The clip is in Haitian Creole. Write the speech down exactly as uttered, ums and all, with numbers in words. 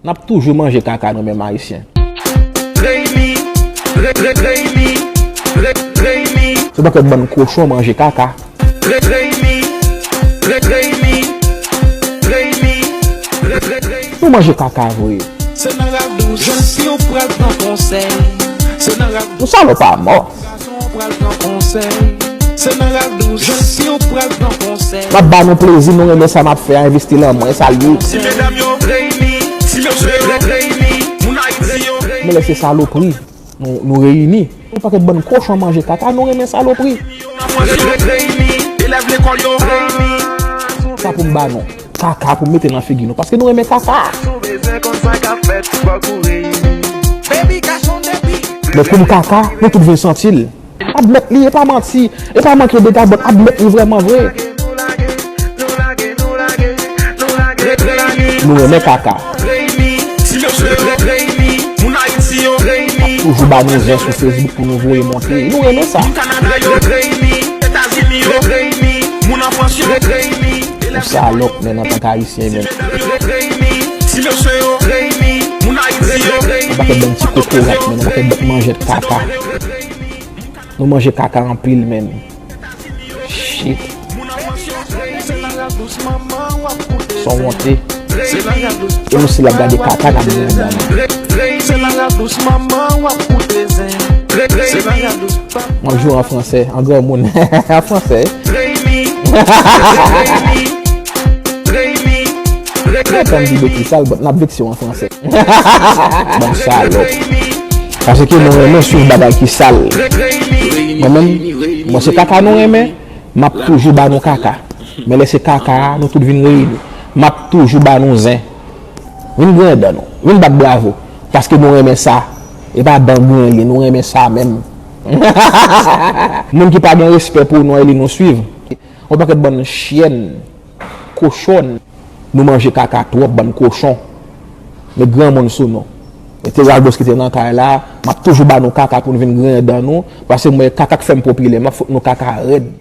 N ap toujou manje kaka nou menm Ayisyen. Reymi, re, re, reymi, re, reymi. Se pakèt bann kochon manje kaka. Re, reymi, re, reymi, reymi, re, re, reymi. Nou manje kaka vre. Se nan rad ou jèn fi w pral pran konsèy. Se nan rad Nou salòp a mò. Gason pral pran konsèy. Se nan rad ou jèn fi w pral pran konsèy. M ap ba nou plezi, nou renmen sa m ap fè a, envesti lan mwen, sa l ye. Ti medam yo, reyini. Ti mesye yo, reyini. Moun Ayiti yo, reyini. Men lè se salopri, nou, nou reyini. Yon pakèt bann kochon manje kaka, nou renmen salopri. Yo nan manje yo, reyini. Elèv lekòl yo, reyini. Sa pou m ba nou. Kaka pou m mete nan figi nou, paske nou renmen kaka. Sou bezwen konn sa k ap fèt, fòk ou reyini. Baby, gason depi. Men kou m kaka, nou tout vin santi l. Admèt li, e pa manti, e pa manke de gabòt, admèt li vrèman vre. Nou renmen kaka. Reyini, ti mesye yo, reyini, moun Ayiti yo, reyini. Toujou ba nou zen sou Facebook pou nou voye monte. Nou renmen sa. Moun Kanada yo, reyini, Etazini yo, reyini, moun an Frans yo, reyini. Ou salòp, men, antanke Ayisyen, men. Ti mesye yo, reyini, moun Ayiti yo, reyini. Yon pakèt bann ti kokorat, men, yon pakèt bèt manjèt kaka. Nou manje kaka anpil, men. Shit. Son wonte. E nou si l ap gade kaka n ap grenn dan nou. Se nan rad dous manman w ap koute zen. Se nan rad dous papa. M ap jwe an fransè, an granmoun. An fransè. Mwen tann di betiz sal, but n ap vekse w an fransè. Bann salòp. Paske nou renmen swiv bagay ki sal. Mwen menm, mwen se kaka nou renmen, m ap toujou ba nou kaka. Men lè se kaka a, nou tout vin reyini. M ap toujou ba nou zen. Vin grenn dan nou. Vin bat bravo. Paske nou renmen sa. E pa dan griyen li, nou renmen sa menm. Moun ki pa gen respè pou nou, e li nou swiv. Yon pakèt bann chyèn, kochon. Nou manje kaka twòp, bann kochon. Met granmoun sou nou. E te Raldos ki te nan kay la, m ap toujou ba nou kaka pou n vin grenn dan nou, paske mwen kaka k fè m popilè, m ap fout nou kaka rèd.